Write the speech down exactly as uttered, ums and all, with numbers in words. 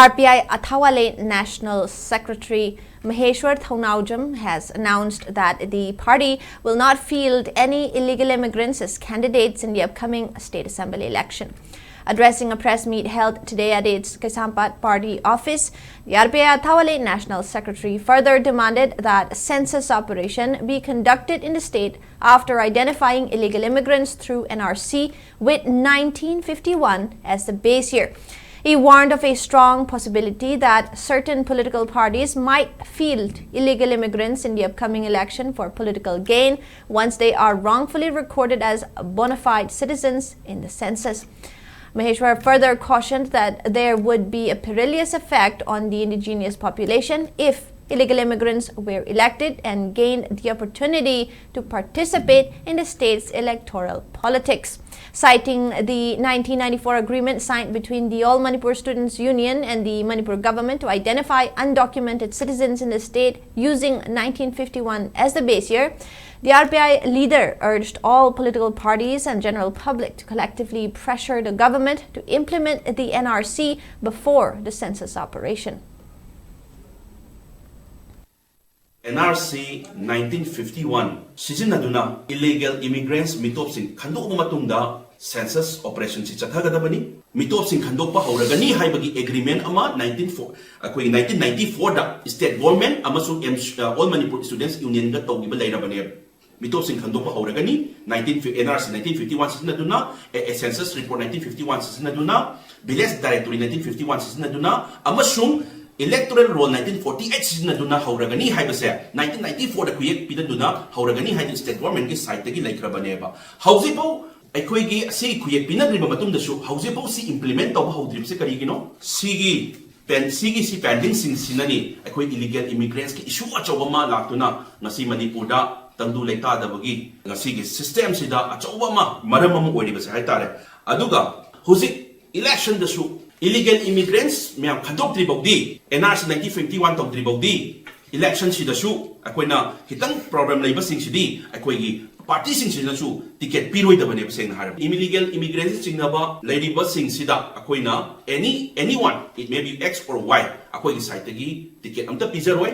R P I Athawale National Secretary Maheshwar Thounaojam has announced that the party will not field any illegal immigrants as candidates in the upcoming state assembly election. Addressing a press meet held today at its Kaisampat party office, the R P I Athawale National Secretary further demanded that census operation be conducted in the state after identifying illegal immigrants through N R C with nineteen fifty-one as the base year. He warned of a strong possibility that certain political parties might field illegal immigrants in the upcoming election for political gain once they are wrongfully recorded as bona fide citizens in the census. Maheshwar further cautioned that there would be a perilous effect on the indigenous population if illegal immigrants were elected and gained the opportunity to participate in the state's electoral politics. Citing the nineteen ninety-four agreement signed between the All Manipur Students Union and the Manipur government to identify undocumented citizens in the state using nineteen fifty-one as the base year, the R P I leader urged all political parties and general public to collectively pressure the government to implement the N R C before the census operation. N R C nineteen fifty-one ꯁꯤꯖꯤꯟꯅꯗꯨꯅ illegal immigrants ꯃꯤꯇꯣꯞꯁꯤꯡ ꯈꯟꯗꯣꯛꯂꯕ ꯃꯇꯨꯡꯗ census operation ꯁꯤ ꯆꯠꯊꯒꯗꯕꯅꯤ꯫ ꯃꯤꯇꯣꯞꯁꯤꯡ ꯈꯟꯗꯣꯛꯄ ꯍꯧꯔꯒꯅꯤ ꯍꯥꯏꯕꯒꯤ agreement ꯑꯃ nineteen four ꯑꯩꯈꯣꯏꯒꯤ nineteen ninety-four ꯗ state government ꯑꯃꯁꯨꯡ M- All Manipur Students Union ꯒ ꯇꯧꯈꯤꯕ ꯂꯩꯔꯕꯅꯦꯕ꯫ ꯃꯤꯇꯣꯞꯁꯤꯡ ꯈꯟꯗꯣꯛꯄ ꯍꯧꯔꯒꯅꯤ꯫ nineteen N R C nineteen fifty-one ꯁꯤꯖꯤꯟꯅꯗꯨꯅ, a- a census report nineteen fifty-one ꯁꯤꯖꯤꯟꯅꯗꯨꯅ, village directory nineteen fifty-one ꯁꯤꯖꯤꯟꯅꯗꯨꯅ ꯑꯃꯁꯨꯡ electoral roll nineteen forty-eight ꯁꯤꯖꯤꯟꯅꯗꯨꯅ ꯍꯧꯔꯒꯅꯤ ꯍꯥꯏꯕꯁꯦ nineteen ninety-four ꯗ ꯈꯨꯌꯦꯛ ꯄꯤꯅꯗꯨꯅ ꯍꯧꯔꯒꯅꯤ ꯍꯥꯏꯗꯨ state government ꯀꯤ side ꯇꯒꯤ ꯂꯩꯈ꯭ꯔꯕꯅꯦꯕ꯫ ꯍꯧꯖꯤꯛꯐꯥꯎ ꯑꯩꯈꯣꯏꯒꯤ ꯑꯁꯤꯒꯤ ꯈꯨꯌꯦꯛ ꯄꯤꯅꯗ꯭ꯔꯤꯕ ꯃꯇꯨꯡꯗꯁꯨ ꯍꯧꯖꯤꯛꯐꯥꯎ ꯁꯤ implement ꯇꯧꯕ ꯍꯧꯗ꯭ꯔꯤꯕꯁꯦ ꯀꯔꯤꯒꯤꯅꯣ? ꯁꯤꯒꯤ ꯄꯦꯟ- ꯁꯤꯒꯤ ꯁꯤ pending ꯁꯤꯡꯁꯤꯅꯅꯤ ꯑꯩꯈꯣꯏ illegal immigrants ꯀꯤ issue ꯑꯆꯧꯕ ꯑꯃ ꯂꯥꯛꯇꯨꯅ ꯉꯁꯤ ꯃꯅꯤꯄꯨꯔꯗ ꯇꯪꯗꯨ ꯂꯩꯇꯥꯗꯕꯒꯤ ꯉꯁꯤꯒꯤ system ꯁꯤꯗ ꯑꯆꯧꯕ ꯑꯃ ꯃꯔꯝ ꯑꯃ ꯑꯣꯏꯔꯤꯕꯁꯦ ꯍꯥꯏꯇꯥꯔꯦ꯫ ꯑꯗꯨꯒ ꯍꯧꯖꯤꯛ election ꯗꯁꯨ illegal immigrants ꯃꯌꯥꯝ ꯈꯟꯗꯣꯛꯇ꯭ꯔꯤ ꯐꯥꯎꯗꯤ, N R C nineteen fifty-one ꯇꯧꯗ꯭ꯔꯤ ꯐꯥꯎꯗꯤ election ꯁꯤꯗꯁꯨ ꯑꯩꯈꯣꯏꯅ ꯈꯤꯇꯪ problem ꯂꯩꯕꯁꯤꯡꯁꯤꯗꯤ ꯑꯩꯈꯣꯏꯒꯤ ꯄꯥꯔꯇꯤꯁꯤꯡꯁꯤꯅꯁꯨ ꯇꯤꯀꯦꯠ ꯄꯤꯔꯣꯏꯗꯕꯅꯦꯕ꯫ ꯁꯦꯡꯅ ꯍꯥꯏꯔꯕꯗ, ꯏꯃꯤꯂꯤꯒꯦꯜ ꯏꯃꯤꯒ꯭ꯔꯦꯟꯁꯤ ꯆꯤꯡꯅꯕ ꯂꯩꯔꯤꯕꯁꯤꯡꯁꯤꯗ ꯑꯩꯈꯣꯏꯅ any, anyone, it may be X or Y, ꯑꯩꯈꯣꯏꯒꯤ ꯁꯥꯏꯠꯇꯒꯤ ꯇꯤꯀꯦꯠ ꯑꯝꯇ ꯄꯤꯖꯔꯣꯏ꯫